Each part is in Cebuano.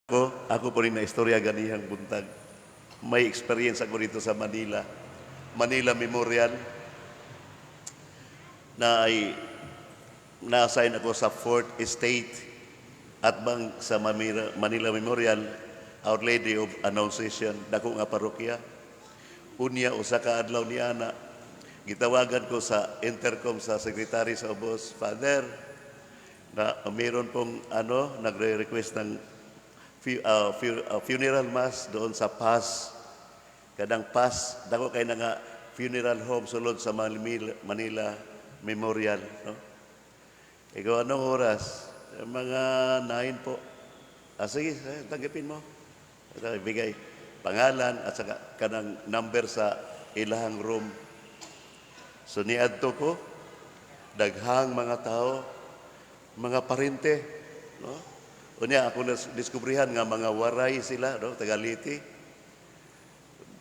Ako po rin na istorya ganihang buntag. May experience ako dito sa Manila. Manila Memorial na ay na-assign ako sa Fourth Estate at bang sa Manila Memorial, Our Lady of Annunciation, dako nga parokya. Unya, usa ka adlaw ni ana, gitawagan ko sa intercom sa secretary sa ubos, "Father, na mayroon pong ano, nagre-request ng funeral mass doon sa Paz." Kanang Paz, dako kay na nga funeral home sulod sa Manila Memorial. No? Ikaw, "Anong oras?" "Eh, mga 9 po." "Ah, sige, eh, tanggapin mo." Ito, ibigay pangalan at saka kanang number sa ilahang room. So niadto ko, daghang mga tao, mga parente, no? Unya ako na diskubrihan nga mga Waray sila, no, taga Leyte.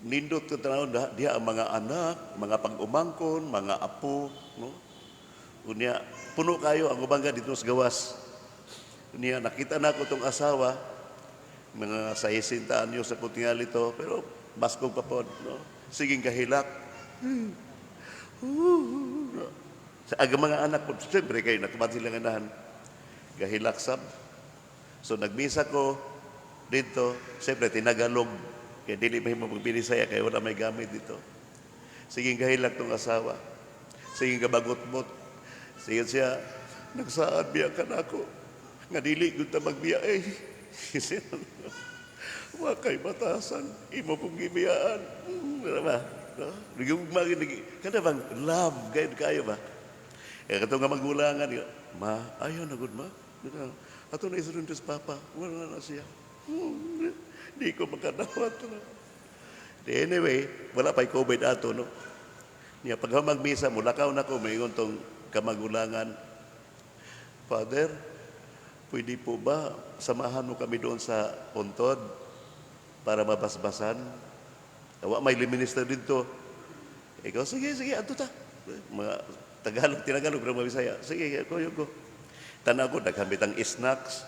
Nindot ko tanaw diha ang mga anak, mga pag-umangkon, mga apo, no? Unya puno kayo ang uban dito sa gawas. Unya nakita na ko tong asawa, mga 60 anyos sa kutingali to, pero baskog pa pod, no? Siging kahilak. No? Sa aga mga anak po, siyempre kayo, nakabat sila ganahan. Gahilak sab. So nagmisa ko dito, siyempre tinagalog. Kaya dili mahimo magbinisaya kaya wala may gamit dito. Sige gahilak tong asawa. Sige gabagot-bot. Sige siya, "Nagsaad biya ka nako nga dili gud ta magbiya eh. Wa kay batasan, imo kong gibiyaan." Ano ba? No? Nagugma, kada bang love, gayud kayo ba? Eh, katong nga magulangan, "Ma, ayaw na gud, ma. Ato na isulod sa papa, wala na siya. Di ko makadawat." No? Anyway, wala pa'y COVID ato, no? Niya, pag magmisa, mulakaw na ko, may tong kamagulangan, "Father, pwede po ba samahan mo kami doon sa puntod para mabasbasan? Wa may minister dito." Ikaw, "Sige, sige, adto ta." Mga Tagalog, Tinagalog, pero mga Bisaya. "Sige, ako, ko." Tanaw ko, daghan bitang snacks.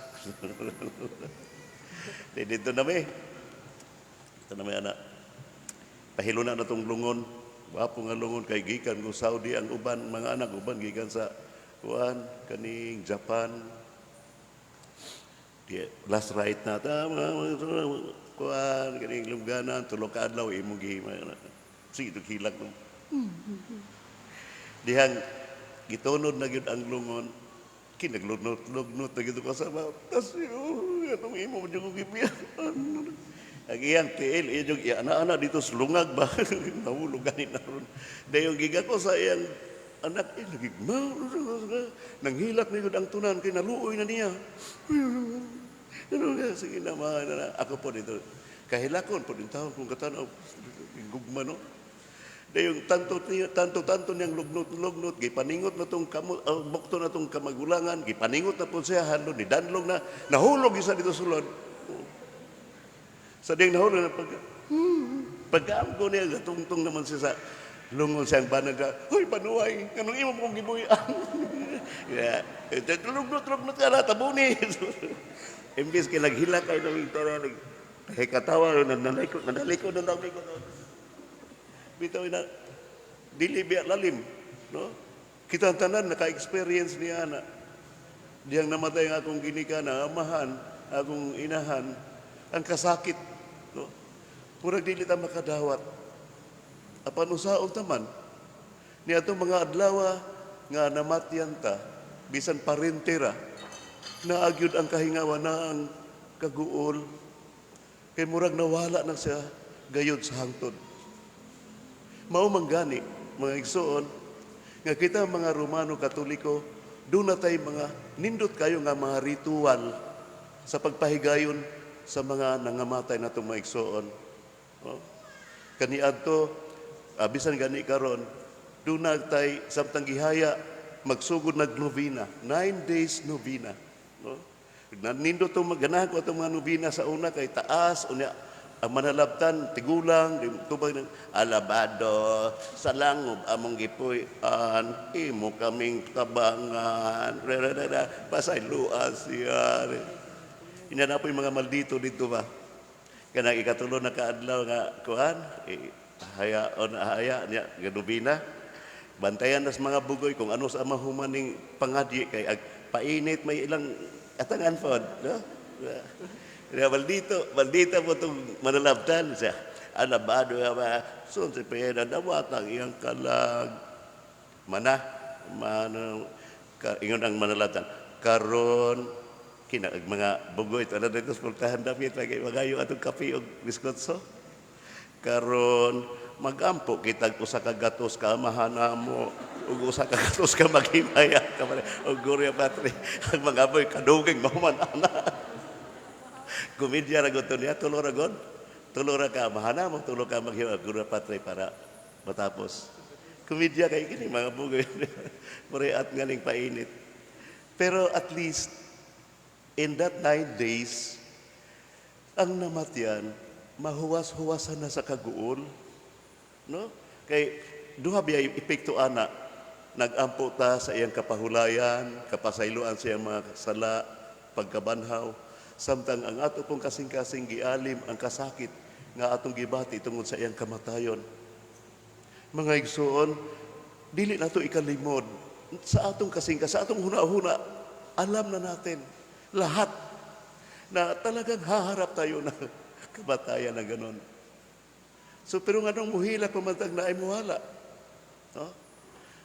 Di dito na may. Ito na may anak. Pahilo na tong lungon. Wapo nga lungon kay gikan ko Saudi ang uban mga anak, uban gikan sa kuan kaning Japan. Di, last rite na ta mga kuan kaning lungganan 3 ka adlaw imong gi sige to hilak no. Dihang gitunod na gyud ang lungon, kinaglunot-lugnot na gyud ko sa tas, "Oh, anong imo mo ko gibiyaan?" Ang iyang tiil, iya yung ana-ana dito sa lungag ba? Nahulog gani na ron. Dayon giga ko sa iyang anak, eh, nagigma, nanghilak na yun ang tunan, kay naluoy na niya. Ano nga, sige na, ma, na, ako po dito. Kahilakon po din tao kung katanaw, gugma, no? Dayon tanto tanto tanto niyang lugnot lugnot, gipaningot na tong kamo, bukto na tong kamagulangan, gipaningot na po siya handon, ni danlog na, nahulog isa dito sulod. Sa ding nahulog na pag pagkaamgo niya, gatungtong naman siya sa lungon siyang banag, "Hoy, panuay, anong imo mong gibuyan?" Yeah. Lugnot, lugnot ka na, tabuni. Imbis kay naghila kayo ng tara, nag katawa, nanalikod, nanalikod, nanalikod. Bitaw na, dili biya lalim, no? Kita tanan naka-experience niya na. Diyang namatay ang akong ginikanan, amahan, akong inahan, ang kasakit, no? Murag dili ta makadawat. Apan usaon ta man, ni atong mga adlaw nga namatyan ta, bisan parentera, naagyod ang kahingawa na ang kaguol, kay murag nawala na siya gayod sa hangtod. Mao man gani, mga igsoon, nga kita mga Romano Katoliko, doon na tay mga nindot kayo nga mga ritual sa pagpahigayon sa mga nangamatay natong mga igsoon. No? Kaniadto, bisan gani karon, doon na tay samtang gihaya magsugod nag novena, 9 days novena. No? Nindot tong ganahan ko atong mga novena sa una kay taas unya ang manalabtan tigulang di tubag ng alabado sa langob among gipuy-an, imo kaming tabangan, rererera, pasayloa siya. Ina na po yung mga maldito dito ba? Kanang ikatulo na kaadlaw nga kuan, eh, haya o na haya niya ganubina. Bantayan nas mga bugoy kung ano sa mahuman ning pangadyi kay ag painit may ilang atangan pod, no? Ya, maldito, maldita mo itong manalabtan siya. Alabado ya ba? So, si Pera, dawat ang iyang kalag. Mana, mana, ka, ingon ang manalabtan. Karon, kina, ang mga bugoy, ito na dito sa pultahan dapit, lagi magayo atong kape o biskotso. Karon, magampo kitag usa ka gatos ka amahan namo ug usa ka gatos ka maghimaya ka ug Gloria Patri. Ang mga boy kaduging mahuman ana. Komedya ra gud to niya, tulo ra gud. Tulo ra ka amahan namo, tulo ka maghimaya, Gloria Patri para matapos. Komedya kay kini mga bugoy. At nganing painit. Pero at least in that 9 days, ang namatyan, mahuwas-huwasan na sa kaguol. No? Kay duha biya epekto ana. Nagampo ta sa iyang kapahulayan, kapasayloan sa iyang mga sala, pagkabanhaw. Samtang ang ato pong kasing-kasing gialim ang kasakit nga atong gibati tungod sa iyang kamatayon. Mga igsoon, dili nato ikalimod sa atong kasing sa atong huna-huna, alam na natin lahat na talagang haharap tayo ng kamatayan na ganon. So, pero nga nung muhilak pamantag na ay muhala. No?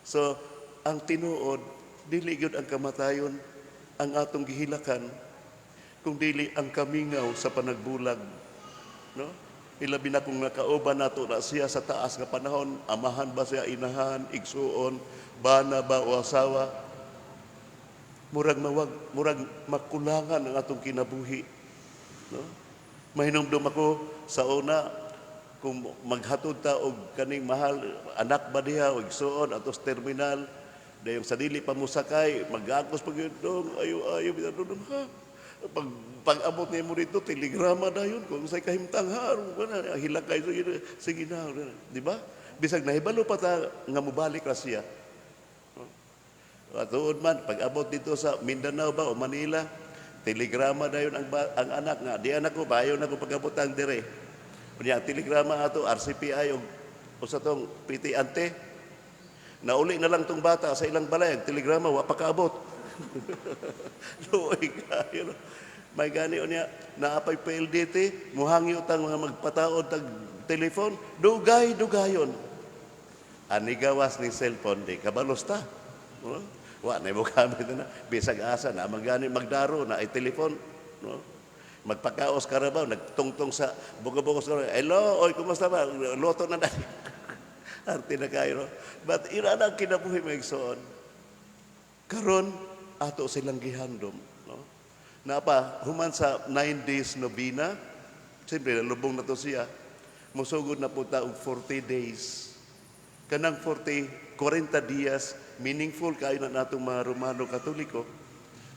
So, ang tinuod, dili gyud ang kamatayon ang atong gihilakan, kung dili ang kamingaw sa panagbulag. No? Ilabi na kung nakauban nato na siya sa taas nga panahon, amahan ba siya, inahan, igsuon, bana ba o asawa, murag mawag, murag makulangan ang atong kinabuhi. No? Mahinumdum ako sa una, kung maghatod ta og kaning mahal anak ba diha o igsuon atos terminal, dayon sa dili pa mosakay magagos pag yun dong ayo ayo bitaw, dong, ha. Pag pag-abot nimo dito, telegrama dayon kung say kahimtang, ha, aron ka na hilakay, sige, sige na, di ba? Bisag nahibalo pa ta nga mobalik ra siya. Tuod man, pag abot dito sa Mindanao ba o Manila, telegrama dayon ang anak nga, di anak ko, bayo na ko pag-abotang dire. Unya, ang telegrama ato, RCPI o sa tong PT Ante, nauli na lang tong bata sa ilang balay, ang telegrama, wa pa kaabot. Luoy kayo. No? May gani unya, naapay PLDT, muhangyo tang mga magpataod tag telefon, dugay, dugayon. Ani gawas ni cellphone, di kabalos ta. No? Wa na mo gamit na. Bisag asa na magani magdaro na ay telefon, no? Magpakaos karabaw, nagtungtong sa bugo-bugo sa, "Hello, oy, kumusta ba? Luto na dali." Arte na kayo, no? But ira na ang kinabuhi, mga igsoon. Karon ato silang gihandom, no? Napa human sa 9 days novena, siyempre nalubong na to siya. Musugod na po ta og 40 days. Kanang 40, 40 dias, meaningful kayo na natong mga Romano Katoliko.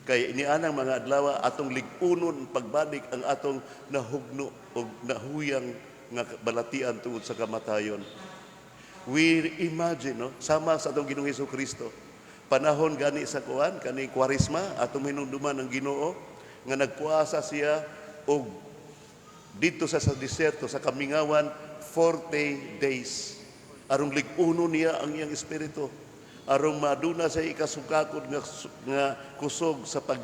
Kay inianang mga adlaw atong lig-unon pagbalik ang atong nahugno o nahuyang nga balatian tungod sa kamatayon. We imagine, no, sama sa atong Ginoong Hesus Kristo. Panahon gani sa kuan, kani Kwaresma, atong hinumduman ang Ginoo nga nagpuasa siya og dito sa disyerto sa kamingawan 40 days. Arong lig-uno niya ang iyang espiritu. Arong maduna sa ikasukakod nga kusog sa pag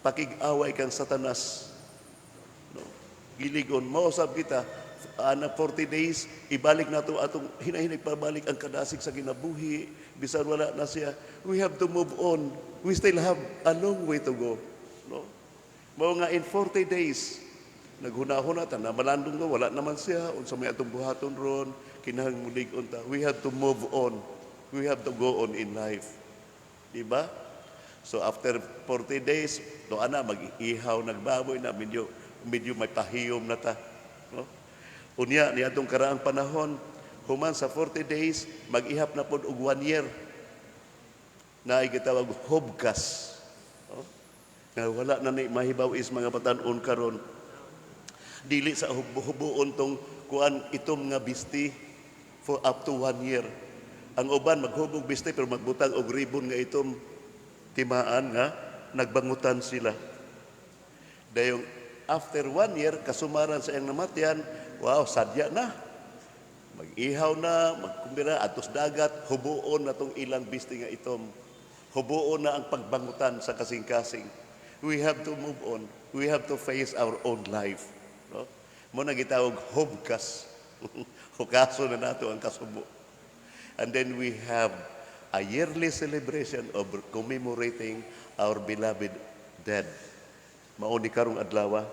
pakig-away kang Satanas. No? Giligon, mausab kita, ana 40 days, ibalik nato atong hinahinay pabalik ang kadasig sa kinabuhi, bisan wala na siya. We have to move on. We still have a long way to go. No? Mao nga in 40 days, naghunahuna ta, namalandong ko, wala naman siya, unsa may atong buhaton ron, kinahang mulig-on ta. We have to move on. We have to go on in life. Di ba? So after 40 days, to ana mag-ihaw nagbaboy na medyo medyo may pahiyom na ta. No? Unya niadtong karaang panahon, human sa 40 days, mag-ihap na pod og one year. Naay gitawag hobkas. No? Nga wala na ni mahibaw is mga batan-on karon. Dili sa hubuon tong kuan itom nga bisti for up to one year. Ang uban maghubog bisti pero magbutang og ribbon nga itom, timaan nga nagbangutan sila. Dayong after one year, kasumaran sa iyang namatyan, wow, sadya na. Mag-ihaw na, magkumbira, atos dagat, hubuon na tong ilang bisti nga itom. Hubuon na ang pagbangutan sa kasing-kasing. We have to move on. We have to face our own life. No? Mao na gitawag hubkas. Hukaso na nato ang kasubo. And then we have a yearly celebration of commemorating our beloved dead. Mao ni karong adlaw,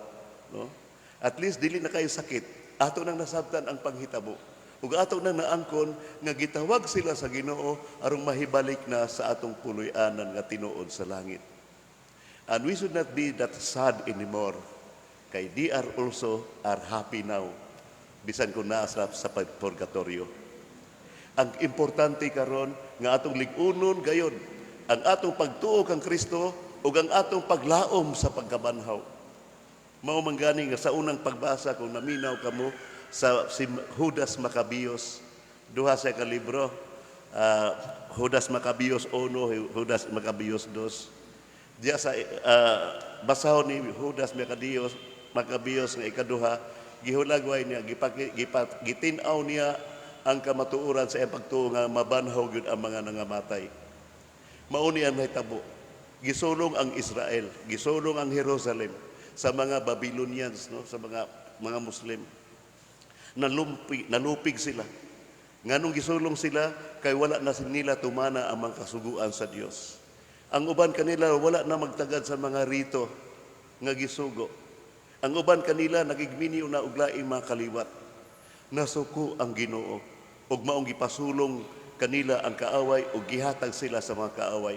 no? At least dili na kayo sakit. Ato nang nasabtan ang panghitabo. Ug ato nang naangkon nga gitawag sila sa Ginoo aron mahibalik na sa atong puloy-anan nga tinuod sa langit. And we should not be that sad anymore. Kay they are also are happy now. Bisan kung naa sa purgatorio. Ang importante karon nga atong lig-unon gayon ang atong pagtuo kang Kristo ug ang atong paglaom sa pagkabanhaw. Mao man gani nga sa unang pagbasa, kung naminaw kamo sa si Judas Maccabeus, duha sa ka libro, Judas Maccabeus 1, Judas Maccabeus 2. Diya sa basahon ni Judas Maccabeus Maccabeus nga ikaduha, gihulagway niya, gitin-aw niya ang kamatuoran sa iyang pagtuo nga mabanhaw gyud ang mga nangamatay. Mao ni ang nahitabo. Gisulong ang Israel, gisulong ang Jerusalem sa mga Babylonians, no, sa mga Muslim. Nalupig sila. Nganong gisulong sila? Kay wala na nila tumana ang mga kasuguan sa Dios. Ang uban kanila wala na magtagad sa mga rito nga gisugo. Ang uban kanila nagigminyo na og laing mga kaliwat. Nasuko ang Ginoo ug maong gipasulong kanila ang kaaway ug gihatag sila sa mga kaaway.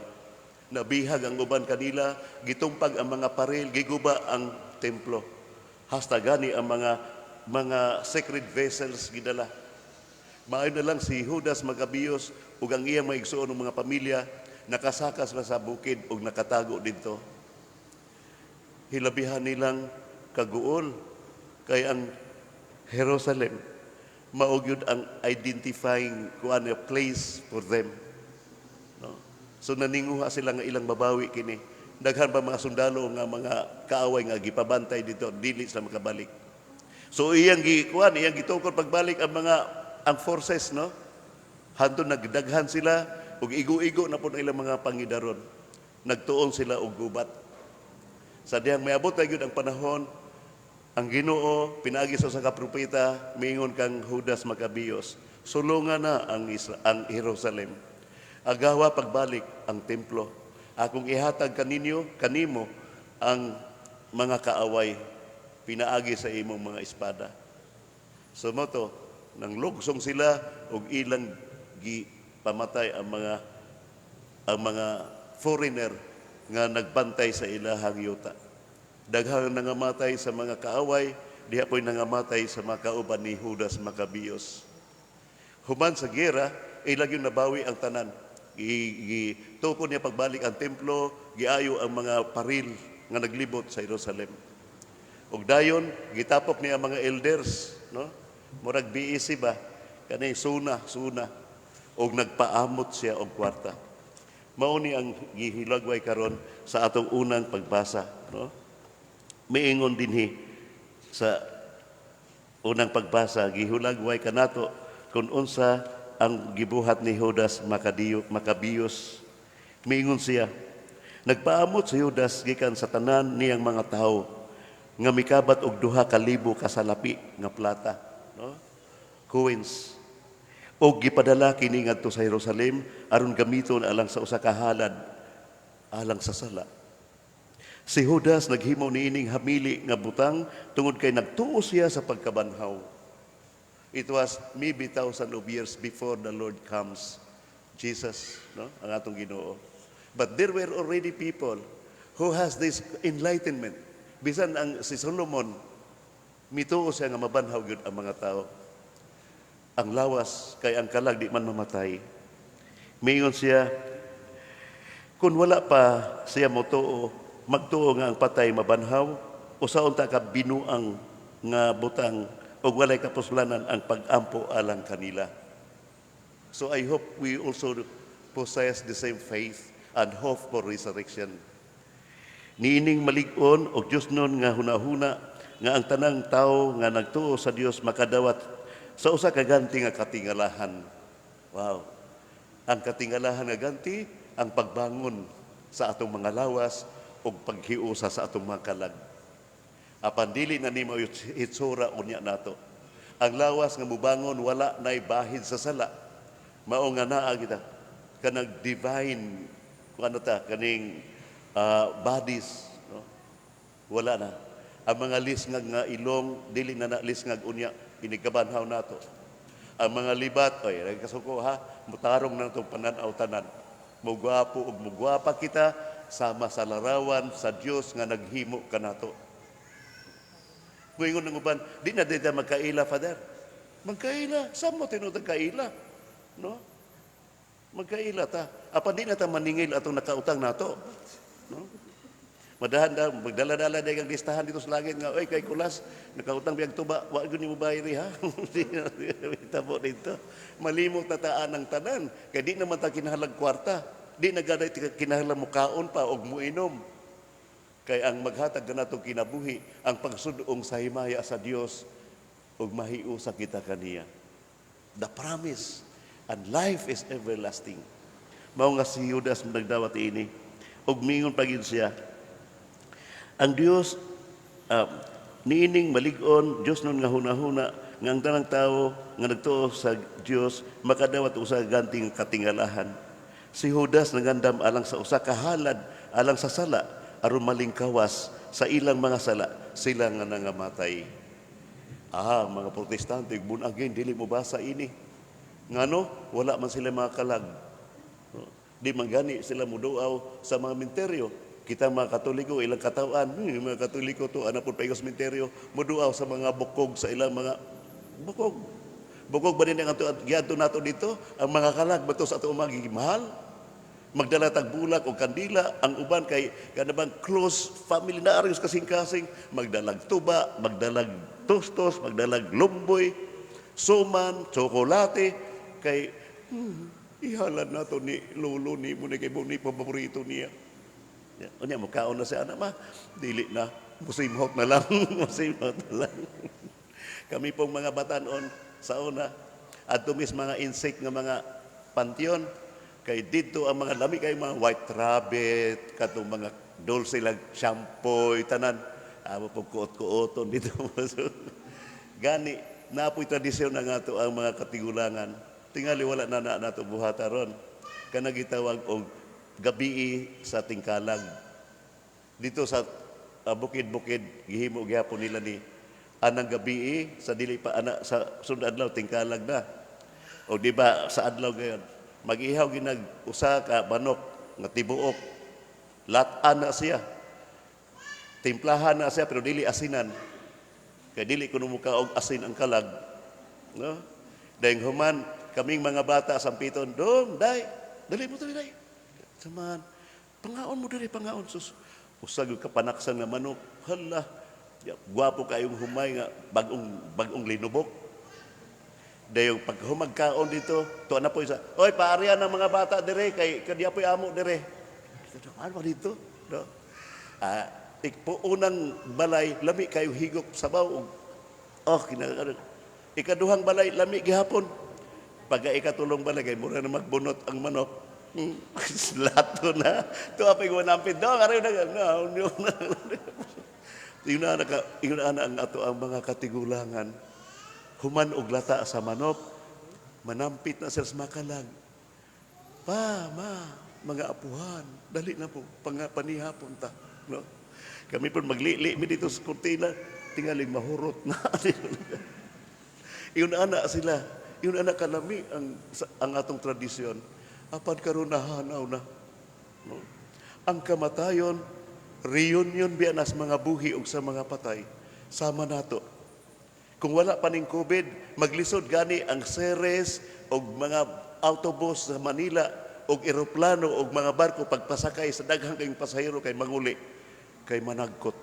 Nabihag ang uban kanila, gitumpag ang mga paril, giguba ang templo. Hasta gani ang mga sacred vessels gidala. Maayo na lang si Judas Maccabeus ug ang iyang mga igsuon ng mga pamilya nakasaka sila sa bukid ug nakatago didto. Hilabihan nilang kaguol kay ang Jerusalem mao gyud ang identifying kuan nga place for them. No? So naninguha sila nga ilang mabawi kini. Daghan pa mga sundalo nga mga kaaway nga gipabantay dito, dili sila makabalik. So iyang gikuan, iyang gitukod pagbalik ang mga ang forces, no? Hantod nagdaghan sila ug igo-igo na pud ang ilang mga pangidaron. Nagtuon sila og gubat. Sa dihang mayabot na gyud ang panahon, ang Ginoo pinaagi sa usa ka propeta miingon kang Judas Maccabeus, sulungan na ang Jerusalem. Agawa pagbalik ang templo. Akong ihatag kaninyo, kanimo ang mga kaaway pinaagi sa imong mga espada. So mao to, nang lugsong sila ug ilang gipamatay ang mga foreigner nga nagbantay sa ilahang yuta. Daghang nangamatay sa mga kaaway, diha po'y nangamatay sa mga kauban ni Judas Maccabeus. Human sa gera, ilang yung nabawi ang tanan. Gitukod niya pagbalik ang templo, giayo ang mga paril nga naglibot sa Jerusalem. Ug dayon gitapok niya ang mga elders, no? Murag BEC ba? Kani suna, suna. Og nagpaamot siya og kwarta. Mao ni ang gihilagway karon sa atong unang pagbasa, no? Miingon dinhi sa unang pagbasa, gihulagway kanato kung unsa ang gibuhat ni Judas Maccabeus. Miingon siya, nagpaamot si Judas gikan sa tanan niyang mga tawo nga mikabat og 2,000 ka salapi nga plata, no? Coins. Og gipadala kini ngadto sa Jerusalem aron gamiton alang sa usa ka halad alang sa sala. Si Judas naghimo niining hamili nga butang tungod kay nagtuo siya sa pagkabanhaw. It was maybe thousand of years before the Lord comes, Jesus, no? Ang atong Ginoo. But there were already people who has this enlightenment. Bisan ang si Solomon, mituo siya nga mabanhaw gyud ang mga tao. Ang lawas kay ang kalag di man mamatay. Miingon siya, kung wala pa siya motuo, magtuo nga ang patay mabanhaw, usa unta ka binuang nga butang ug walay kapuslanan ang pag-ampo alang kanila. So I hope we also possess the same faith and hope for resurrection. Niining malig-on og Dios-non nga hunahuna nga ang tanang tao nga nagtuo sa Dios makadawat sa usa ka ganti nga katingalahan. Wow. Ang katingalahan nga ganti, ang pagbangon sa atong mga lawas ug paghiusa sa atong mga kalag. Apan dili na ni mao hitsura unya nato. Ang lawas nga mubangon, wala nay bahid sa sala. Mao nga naa kita kanang divine kung ano ta kaning bodies, no? Wala na. Ang mga lisngag nga ilong, dili na na lisngag unya inigkabanhaw nato. Ang mga libat, oy, kasuko ha, mutarong na itong pananaw tanan. Mugwapo ug mugwapa kita sama sa larawan sa Dios nga naghimo kanato. Muingon ng uban, "Di na dita magkaila, Father." Magkaila, sa mo tinuod kaila? No? Magkaila ta. Apan di na ta maningil atong nakautang nato. No? Madahan daw, magdala-dala day kang listahan dito sa langit nga, "Oy, kay Kulas, nakautang biyag tuba, wa gyud nimo bayri ha." Di na tabo dito. Malimot na taan ang tanan. Kay di naman ta kinahanglag kwarta. Di na ganay kinahanglan mukaon pa og muinom. Kay ang maghatag kanatong kinabuhi, ang pagsudong sa himaya sa Dios ug mahiusa kita kaniya. The promise and life is everlasting. Mao nga si Judas nagdawat ini. Ug mingon pa gyud siya, ang Dios niining malig-on Dios-non nga hunahuna nga ang tanang tao nga nagtuo sa Dios makadawat usa ka ganting katingalahan. Si Judas nangandam alang sa usa ka halad alang sa sala aron malingkawas sa ilang mga sala sila nga nangamatay. Ah, mga Protestante, born again, dili mo basa ini. Ngano, wala man sila mga kalag. No? Di man gani sila muduaw sa mga minteryo. Kita mga Katoliko, ilang katawan, mga Katoliko to, ana po pa sa minteryo, muduaw sa mga bukog, sa ilang mga bukog. Bukog ba din ang ato giadto nato dito? Ang mga kalag ba to sa ato mga gimahal? Magdala tag bulak o kandila, ang uban kay kanabang close family na aron kasing-kasing, magdalag tuba, magdalag tostos, magdalag lumboy, suman, tsokolate, kay ihalad nato ni lolo ni mo ni kay ni paborito niya. Ya, unya mukaon na siya, anak ma, dili na, musimhot na lang, musimhot na lang. Kami pong mga batanon sa una, at tumis mga insect nga mga pantheon, kay dito ang mga lami kay mga white rabbit, katong mga dulce lang, shampoo, tanan. Amo pong kuot-kuoton dito. Gani, napoy tradisyon na nga to ang mga katigulangan. Tingali wala na na nato buhata ron. Kanang gitawag og gabii sa tingkalag. Dito sa bukid-bukid gihimo gihapon nila ni anang gabii sa dili pa ana sa sunod adlaw tingkalag na. O di ba sa adlaw gayon mag-ihaw ginag usa ka manok nga tibuok. Lat-an na siya. Timplahan na siya pero dili asinan. Kay dili kuno muka og asin ang kalag. No? Dahil human, kaming mga bata sampiton, "Dong, day, dali mo dali, day. Saman, pangaon mo diri, pangaon." Sus, usag yung kapanaksan nga manok. Hala, ya, gwapo kayong humay nga bagong bagong linubok. Dahil pag humagkaon dito, tuwa na po isa, "Oy, paarian ng mga bata dire, kay kadiya po'y amo dire." Ano ba dito? No? Ah, ikpo unang balay, lami kayo higop sabaw. Oh, kinakaroon. Ikaduhang balay, lami gihapon. Pagka ikatulong balay, kay mura na magbunot ang manok. Lato na. Tuwa pa yung nampit. Do, karoon na. No, no, no. Ingon na ang ato ang mga katigulangan. Human og lata sa manok, manampit na sila sa makalag. "Pa, ma, mga apuhan, dali na po, panihapon ta." No? Kami po maglili mi dito sa kurtina, tingaling mahurot na. Ingon ana sila, ingon ana kalami ang atong tradisyon. Apan karon nahanaw na. No? Ang kamatayon, reunion biya nas mga buhi ug sa mga patay. Sama nato. Kung wala pa ning COVID, maglisod gani ang seres og mga autobus sa Manila og eroplano og mga barko pagpasakay sa daghang kayong pasahero kay manguli kay managkot.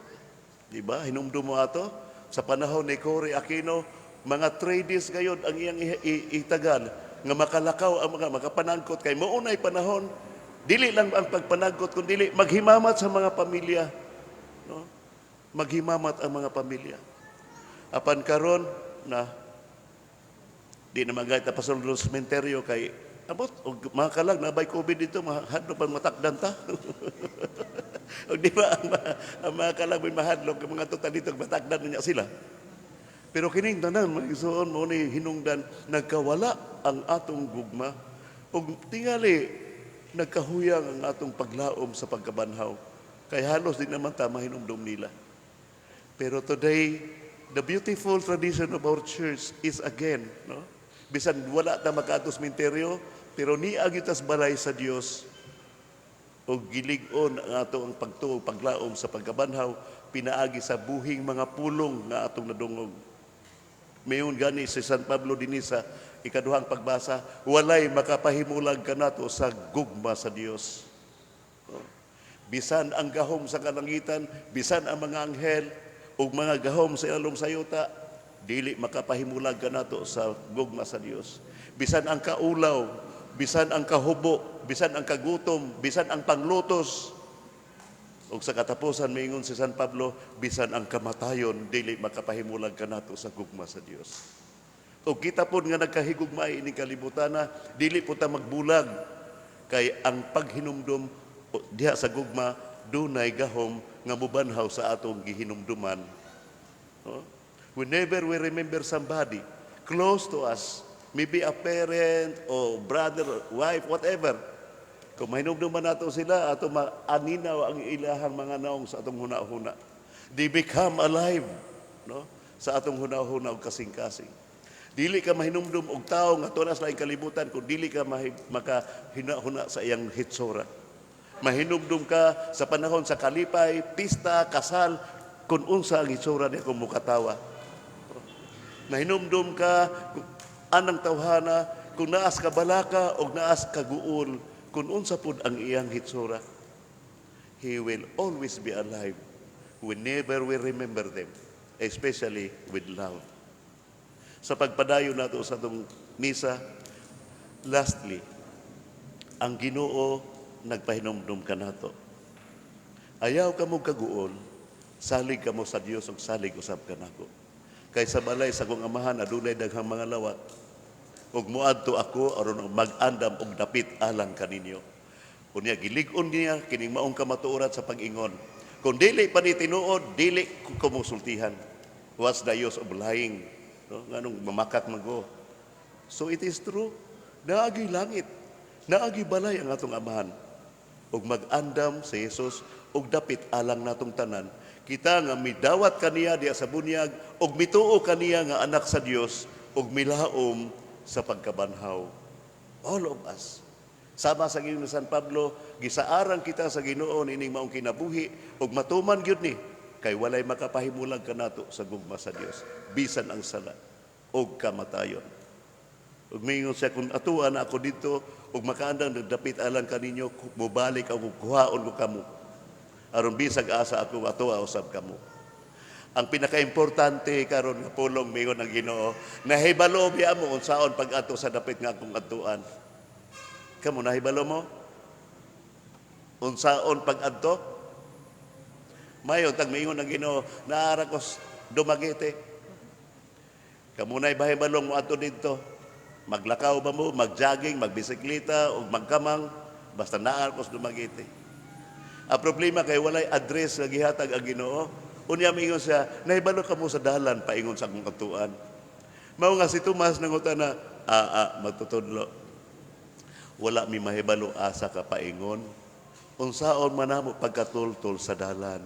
Di ba? Hinumdum mo ato sa panahon ni Cory Aquino, mga tradies gayon ang iyang itagal nga makalakaw ang mga makapanangkot kay maunay panahon Dili lang ang pagpanagkot kun dili maghimamat sa mga pamilya, no? Maghimamat ang mga pamilya. Apan karon na di na magayt na pasulod sa sementeryo kay abot og mga kalag na bay COVID dito, mahadlok pang matakdan ta. Og di ba ang mga kalag may mahadlok ang mga tuta dito, matakdan na niya sila. Pero kining tanan, mga igsoon, mo ni hinungdan nagkawala ang atong gugma ug tingali nagkahuyang ang atong paglaom sa pagkabanhaw kay halos di naman ta mahinumdum nila. Pero today, the beautiful tradition of our church is again, no? Bisan wala ta makaadto sa sementeryo, pero niagi tas balay sa Dios o gilig-on ang ato ang pagtuo, paglaom sa pagkabanhaw, pinaagi sa buhing mga pulong nga atong nadungog. Mayon gani si San Pablo dinhi sa ikaduhang pagbasa, walay makapahimulag kanato sa gugma sa Dios. Bisan ang gahom sa kalangitan, bisan ang mga anghel ug mga gahom sa ilalom sa yuta, dili makapahimulag kanato sa gugma sa Dios. Bisan ang kaulaw, bisan ang kahubo, bisan ang kagutom, bisan ang panglutos, ug sa katapusan miingon si San Pablo, bisan ang kamatayon dili makapahimulag kanato sa gugma sa Dios. Ug kita pod nga nagkahigugmay ining kalibutana, dili po ta magbulag kay ang paghinumdum diha sa gugma dunay gahom nga mubanhaw sa atong gihinumduman. No? Whenever we remember somebody close to us, maybe a parent or brother, wife, whatever, kung mahinumduman nato sila, ato maaninaw ang ilahang mga naong sa atong huna-huna. They become alive, no? Sa atong huna-huna ug kasing-kasing. Dili ka mahinumdum og tawo nga tunas laing kalibutan kung dili ka makahuna-huna sa iyang hitsura. Mahinumdum ka sa panahon sa kalipay, pista, kasal, kung unsa ang hitsura niya kung mukatawa. Mahinumdum ka kung anang tawhana, kung naas ka balaka o naas ka guol, kung unsa pud ang iyang hitsura. He will always be alive whenever we remember them, especially with love. Sa pagpadayon nato sa atong misa, lastly, ang Ginoo nagpahinumdum kanato. Ayaw kamo kaguol, salig kamo sa Dios ug salig usab kanako. Kay sa balay sa akong amahan adunay daghang mga lawak, ug moadto ako aron mag-andam og dapit alang kaninyo. Unya gilig-on niya kining maong kamatuoran sa pag-ingon. Kung dili pa ni tinuod, dili ko musultihan. What's the use of lying? No? Nganong mamakak man ko. So it is true. Naagi langit. Naagi balay ang atong amahan. Ug mag-andam si Jesus ug dapit alang natong tanan. Kita nga midawat kaniya diya sa bunyag ug mituo kaniya nga anak sa Dios ug milaom sa pagkabanhaw. All of us. Sama sa Ginoo San Pablo, gisaarang kita sa Ginoo nining maong kinabuhi ug matuman gyud ni kay walay makapahimulag kanato sa gugma sa Dios bisan ang sala ug kamatayon. Ug mingon siya, kung atuan ako dito ug makaandam nagdapit alang kaninyo, mobalik ako, kuhaon ko kamo aron bisag asa ako, atoa usab kamo. Ang pinakaimportante karon nga pulong, mingon ang Ginoo, nahibalo biya mo unsaon pag-adto sa dapit nga akong adtuan? Kamo, nahibalo mo unsaon pag-adto? Mayo tag mingon ang Ginoo, naara ko Dumaguete. Kamo na'y bahibalong mo adto didto? Maglakaw ba mo, magjogging, magbisikleta, o magkamang, basta naa ko sa Dumaguete. Ang problema kay walay address nga gihatag ang Ginoo. Unya mingon siya, nahibalo ka mo sa dalan paingon sa akong adtuan? Mao nga si Tomas nangutana, ah, ah, magtutudlo. Wala mi mahibalo asa ka paingon. Unsaon man namo pagkatultol sa dalan?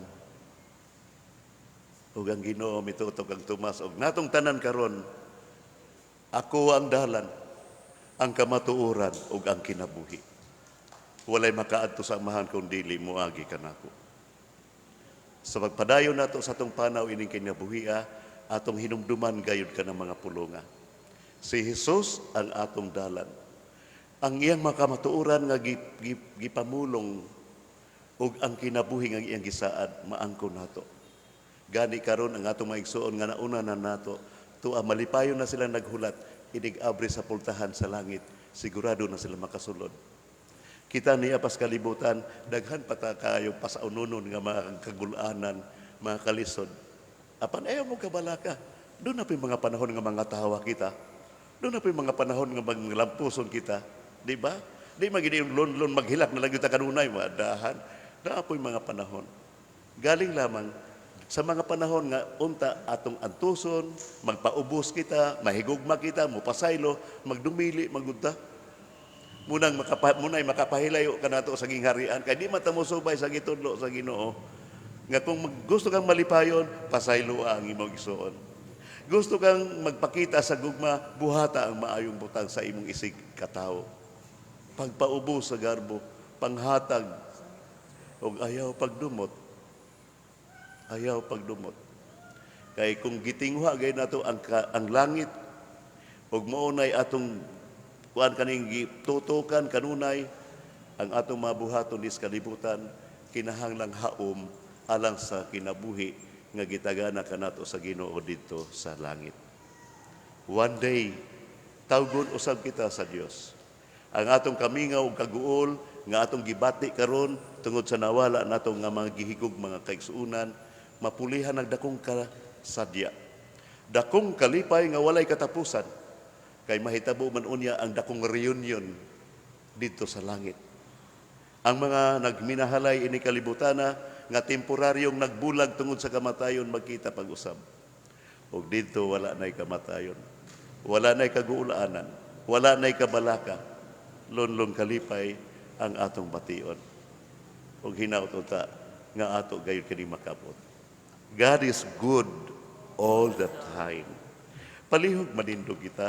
Ug ang Ginoo mitutok ang Tomas og natong tanan karon, ako ang dalan, ang kamatuoran ug ang kinabuhi. Walay makaadto sa Amahan kung dili moagi kanako. Sa pagpadayon nato sa atong panaw ining kinabuhia, atong hinumduman gayud kanang mga pulonga. Si Jesus ang atong dalan. Ang iyang makamatuoran nga gipamulong ug ang kinabuhi nga iyang gisaad maangkon nato. Gani karon ang atong mga igsuon nga nauna na nato, tuwa malipayon na sila naghulat inig abri sa pultahan sa langit, sigurado na sila makasulod. Kita niya pas kalibutan, daghan pa ta kayo pasaunonon nga mga kagulanan, mga kalisod. Apan ayaw mo kabalaka. Duna na mga panahon nga mga tawa kita. Duna na mga panahon nga maglampuson kita. Di ba? Di magini yung lon-lon maghilak na lang yung kanunay, madahan. Naa po'y mga panahon. Galing lamang sa mga panahon nga unta atong antuson, magpaubos kita, mahigugma kita, mupasaylo, magdumili, magunta. Munay makapahilayo ka nato sa gingharian kay di man ta mosubay sa gitudlo sa Ginoo. Nga kung gusto kang malipayon, pasaylo ang imong igsuon. Gusto kang magpakita sa gugma, buhata ang maayong butang sa imong isig katawo. Pagpaubos sa garbo, panghatag, ug ayaw pagdumot. Ayaw pagdumot. Kay kung gitingwa gay nato ang langit ug mao nay atong kuan kaning gitutukan kanunay ang atong mabuhaton dis kalibutan, kinahanglang haom alang sa kinabuhi nga gitagana kanato sa Ginoo didto sa langit. One day, tawgon usab kita sa Dios. Ang atong kamingaw ug kaguol nga atong gibati karon tungod sa nawala nato nga mga gihigug mga kaigsuonan, mapulihan ang dakong kasadya. Dakong kalipay nga walay katapusan kay mahitabo man unya ang dakong reunion didto sa langit. Ang mga nagminahalay ini kalibutana nga temporaryong nagbulag tungod sa kamatayon, magkita pag-usab. Ug didto wala na'y kamatayon. Wala na'y kaguulaanan. Wala na'y kabalaka. Lunlong kalipay ang atong bation. Ug hinaut unta nga ato gayud kini makabot. God is good all the time. Palihog manindog kita.